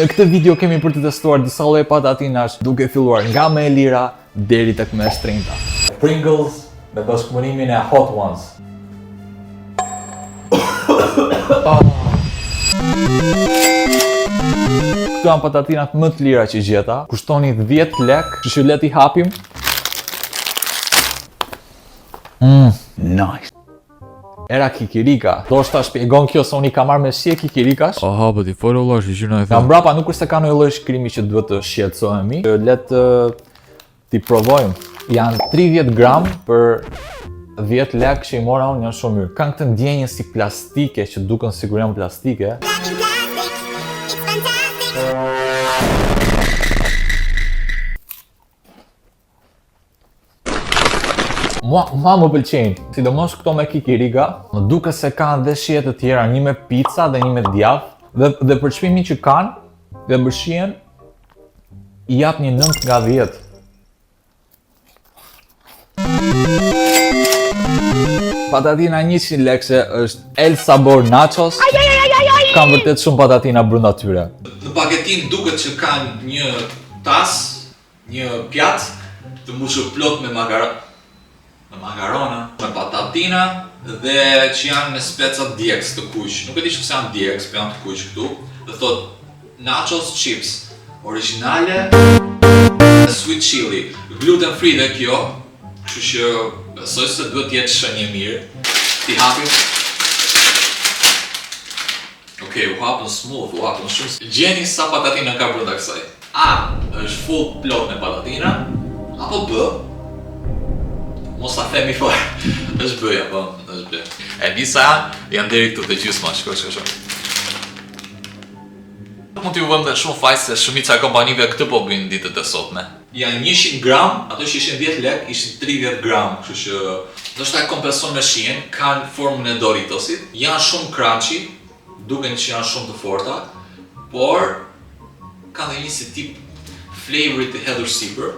Në këtë video kemi për të testuar disa lloje patatinash, duke filluar nga më e lira deri tek më e shtrenjta. Pringles me bashkëpunimin e Hot Ones. Këto janë patatinat më të lira që gjeta. Kushtonin 10 lek, kështu që le t'i hapim. Mm, nice. Era kikirika. Ndoshta shpjegon kjo se unë i kam marrë me shije kikirikash. Aha, po ti fol vëlla, shyqyr na e Nga the. mbrapa nuk është se ka ndonjë lloj shkrimi që duhet të shqetësohemi. Le të t'i provojmë. Janë 30 gram për 10 lek që i mora unë janë shumë mirë. Kanë këtë ndjenjë si plastike që duken sikur janë plastike. Loving plastic, it's fantastic. Mua, mua më pëlqejnë, sidomos këto me kikirika, më duket se kanë dhe shije të tjera, një me pica dhe një me djath, dhe, dhe për çmimin që kanë, dhe për shijen, i jap një 9 nga 10. Patatina 100 lekëshe është El Sabor Nachos. Kanë vërtet shumë patatina brenda tyre. Në paketim duket që kanë një tas, një pjatë të mbushur plot me makaro me makarona, me patatina dhe që janë me speca djegës të kuq. Nuk e di nëse janë djegës, po janë të kuq këtu. Dhe thot nachos chips, origjinale sweet chili, gluten free dhe kjo, kështu që besoj se duhet të jetë shenjë e mirë. T'i hapim. Okej, u hapën smooth, u hapën shumë. Gjeni sa patatina ka brenda kësaj. A, është full plot me patatina, apo B, mos ta themi fare. Është B-ja, po, është B. E di sa janë? Janë deri këtu te gjysma, shiko, shiko, shiko. Nuk mund t'ju vëmë dhe shumë faj se shumica e kompanive këtë po bëjnë ditët e sotme. Janë 100 gram, ato që ishin 10 lek, ishin 30 gram, kështu që ndoshta e kompenson me shijen, kanë formën e Doritosit, janë shumë crunchy, duken që janë shumë të forta, por kanë dhe një si tip flavori të hedhur sipër.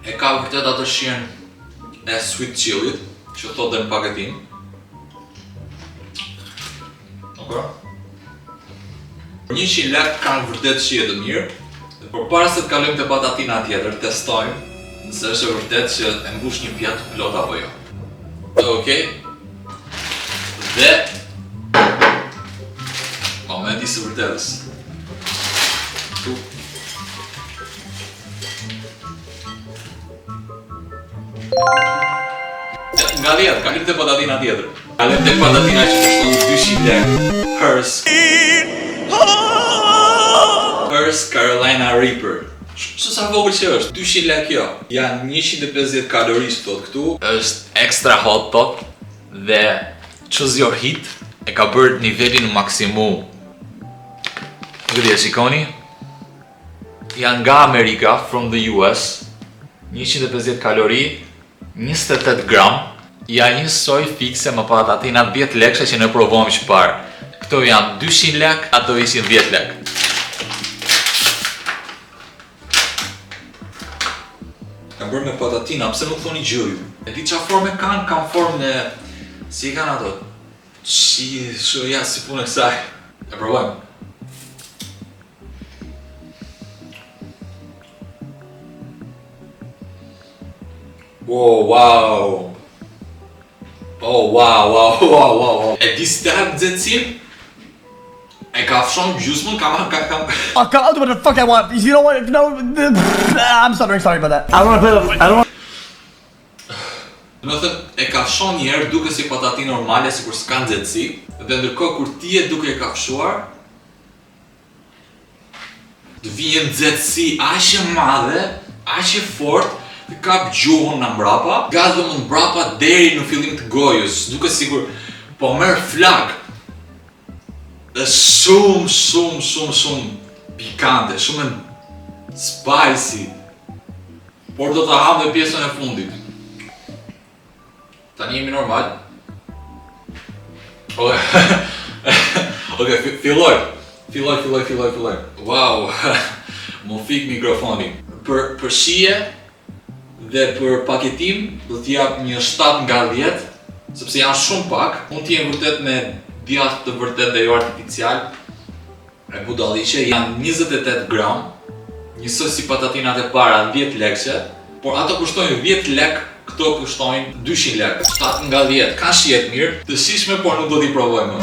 E ka vërtet atë shijen e sweet chili-t, që thot dhe në paketim. Okej. 100 lek kanë vërtet shije të mirë. Dhe por para se të kalojmë te patatina tjetër, testojmë nëse është e vërtet që e mbush një pjatë plot apo jo. Okej. Dhe momenti i së vërtetës. Tu. Nga 10, kalim te patatina tjetër. Kalim te patatina që kushton 200 lek. Hers. Hers Carolina Reaper. Së sa vogël që është, 200 lek kjo. Janë 150 kalori që thot këtu. Është extra hot thot dhe choose your heat e ka bërë nivelin në maksimum. Nuk e di, e shikoni? Janë nga Amerika, from the US, 150 kalori, 28 gram, janë njësoj fikse me patatina 10 lekëshe që ne provuam që parë. Këto janë 200 lek, ato ishin 10 lek. Kam bërë me patatina, pse nuk thoni gjë ju? E di qa forme kanë, kanë formën e... Si e kanë ato? Si, shu, ja, si punë e kësaj. E provojmë. Wow, wow. Oh, wow, wow, wow, wow, wow. E di si të hap nxehtësinë? E kafshon gjysmën, kam kam kam. Oh God, I'll do what the fuck I want. You don't want to no. I'm stuttering. Sorry about that. I don't want to play. I don't. Want Do të thënë, e kafshon një herë duke si patati normale, sikur s'ka nxehtësi, dhe ndërkohë kur ti je duke e kafshuar, të vjen një nxehtësi aq e madhe, aq e fortë, të kap gjuhën nga mbrapa, nga dhëmbët mbrapa deri në fillim të gojës, duke sikur po merr flak. Është shumë, shumë, shumë, shumë pikante, shumë spicy. Por do ta ham dhe pjesën e fundit. Tani jemi normal. Okej. Okej, filloj. Filloj, filloj, filloj, filloj. Wow. M'u fik mikrofoni. Për për shije dhe për paketim do t'i jap një 7 nga 10. Sepse janë shumë pak, mund të jenë vërtet me djath të vërtet dhe jo artificial. E budalliqe, janë 28 gram, njësoj si patatinat e para 10 lekëshe, por ato kushtojnë 10 lek, këto kushtojnë 200 lek. 7 nga 10, ka shije të mirë, të shijshme, por nuk do t'i provoj më.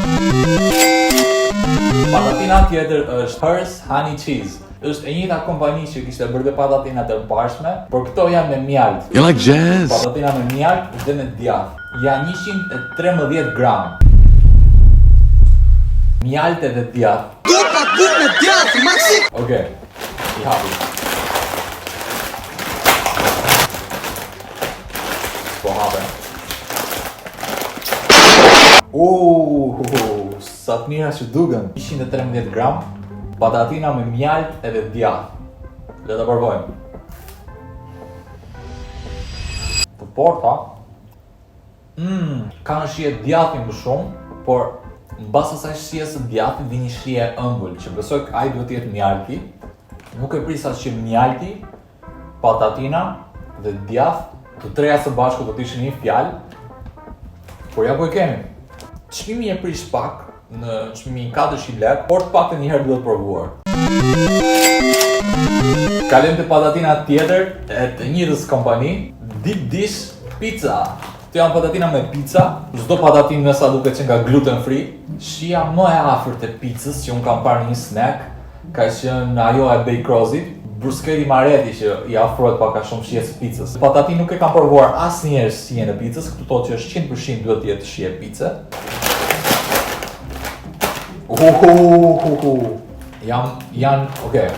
Patatina tjetër është Herr's Honey Cheese. Është e njëjta kompani që kishte bërë dhe patatinat e mëparshme, por këto janë me mjalt. You like jazz? Patatina me mjalt dhe me djath. Janë 113 gram. Mjalt edhe djath. Dupa bukë me djath, Maxi! Okej, i hapim. Po hapen. Uuuu, sa të mira që duken. 113 gram, patatina me mjalt edhe djath. Le ta provojmë. Të forta. Kanë shije djathi më shumë, por mbas asaj shijes së djathit vjen një shije e ëmbël, që besoj ai duhet të jetë mjalti. Nuk e prisa që mjalti, patatina dhe djath, të treja së bashku do të ishin një fjalë. Por ja ku e kemi. Çmimi e prish pak në çmimin 400 lek, por të paktën një herë duhet provuar. Kalojmë te patatina tjetër e të njëjtës kompani, Deep Dish Pizza. Këto janë patatina me pizza, çdo patatinë me sa duket që nga gluten free. Shija më e afërt e pizzës që unë kam parë në një snack ka qenë ajo e Bejkrozit, brusketi mareti që i afrohet pak a shumë shijes së pizzës. Patatinë nuk e kam provuar asnjëherë shijen e pizzës, këtu thotë që është 100% duhet të jetë shije pice. Uhuhuhu. Jam janë, okay.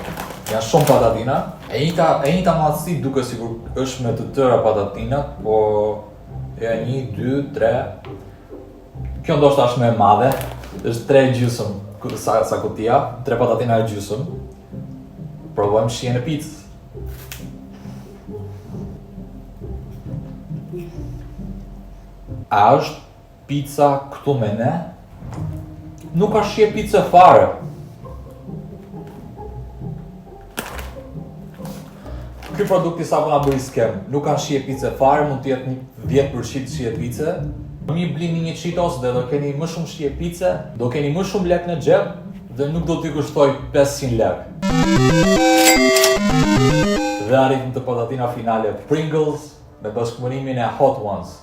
Janë shumë patatina. E njëjta e njëjta madhësi duket sikur është me të tëra patatinat, po ja 1 2 3 Kjo ndoshta është më e madhe, është 3 gjysëm sa sa kutia, 3 patatina e gjysëm. Provojmë shijen e picës. A është pizza këtu me ne? Nuk ka shije pice fare. Ky produkti sapo na bëri skem, nuk ka shije pice fare, mund të jetë një 10% shije pice. Më mirë blini një Cheetos dhe do keni më shumë shije pice, do keni më shumë lek në xhep dhe nuk do t'ju kushtoj 500 lek. Dhe arritëm te patatina finale Pringles me bashkëpunimin e Hot Ones.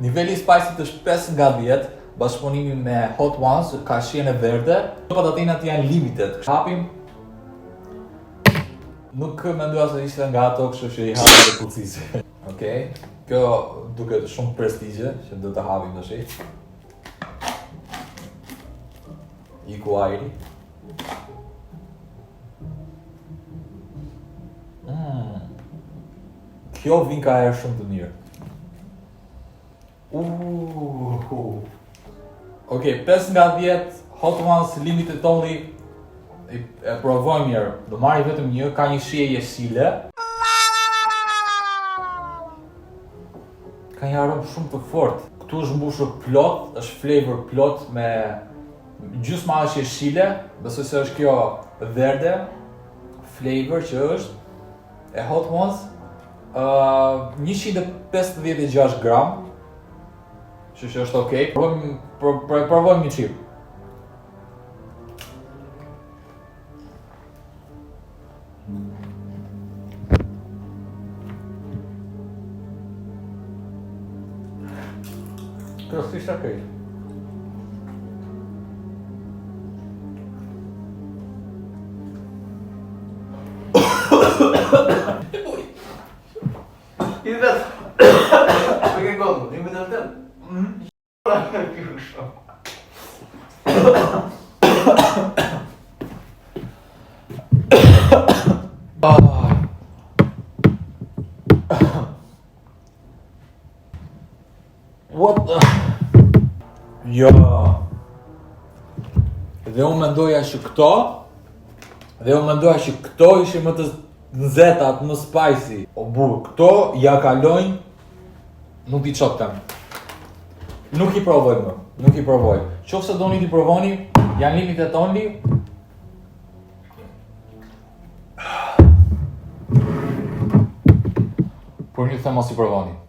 Niveli i spice-it është 5 nga 10, bashkëpunimi me Hot Ones ka shijen e verdhe. Patatinat janë limited. Hapim. Nuk mendoja se ishte nga ato, kështu që i hapim dhe pucisi. Okej. Kjo duket shumë prestigje që do të hapim tash. Iku ajri. Kjo vin ka erë shumë të mirë. Uuuu. Okej, 5 nga 10, Hot Ones Limited Only. E, e provojmë mirë. Do marri vetëm një, ka një shije jeshile. Ka një aromë shumë të fortë. Këtu është mbushur plot, është flavor plot me gjysma është jeshile, besoj se është kjo verde flavor që është e Hot Ones, uh, 156 gram, që që është okej. Provojmë pro, pro, provojmë një çip. Kjo s'ishte okej. I vetë. Me ke godu, i vetë vetë. What the... Jo. Dhe unë mendoja që këto, dhe unë mendoja që këto ishin më të nxehtat, më spicy. O burr, këto ja kalojnë, nuk di çfarë të them. Nuk i provoj më, nuk i provoj. Qoftë se doni t'i provoni, janë limited only. Por një them mos i provoni.